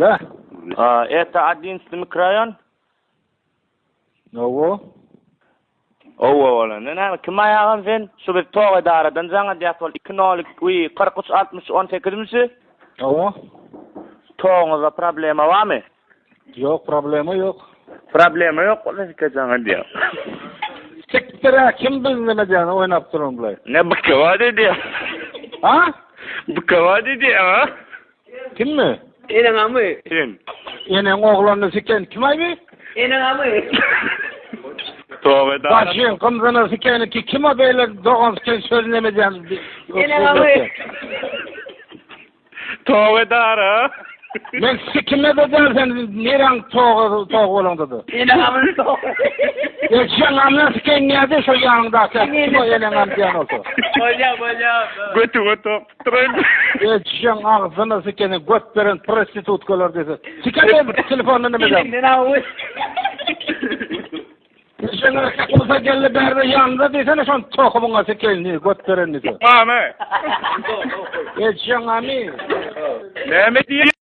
Da. A, Это 11 mikroraýon? Owo. Owo bolanda näme kim aýagam sen? Şu biz tok edaradan jaň edýäs bol 2 0 2 43 60 18 misi? Owo. Toguňyzda problema barmy? Ýok, problema ýok. Problema ýok bolsa sike jaň edýär. Siktir ha, kim biz neme diýýän oýnap duran bulay. Ne bıkava dedi. Ha? Bıkava dedi ha? Kimmi? Eneň amy. Sen. Eneň oglanyny siken kim aýby? Eneň amy. Tok edara. Başyň gymzyny sikeni ki kim o beýle dogan siken söz neme diýýän? Eneň amy. Tok edara. Men sikime de däl sen neräň togy togy bolaňda-da. Eneň amyny togy. Ejeň amyna siken näde şo ýanyňdaky kim o eneň am diýen bolsa. Bolýa bolýa. Götüňe tok tutduraýyn. Ejeň agzyna sikeni göt beren prostitutkalar diýse. Siken telefonda neme diýen. Eneň amy. Ejeň erkek bolsa geldi bärde ýanynda diýsene şon tohumyňa sikeýin göt beren diýse. Mame. Ejeň amy. Näme diýýän?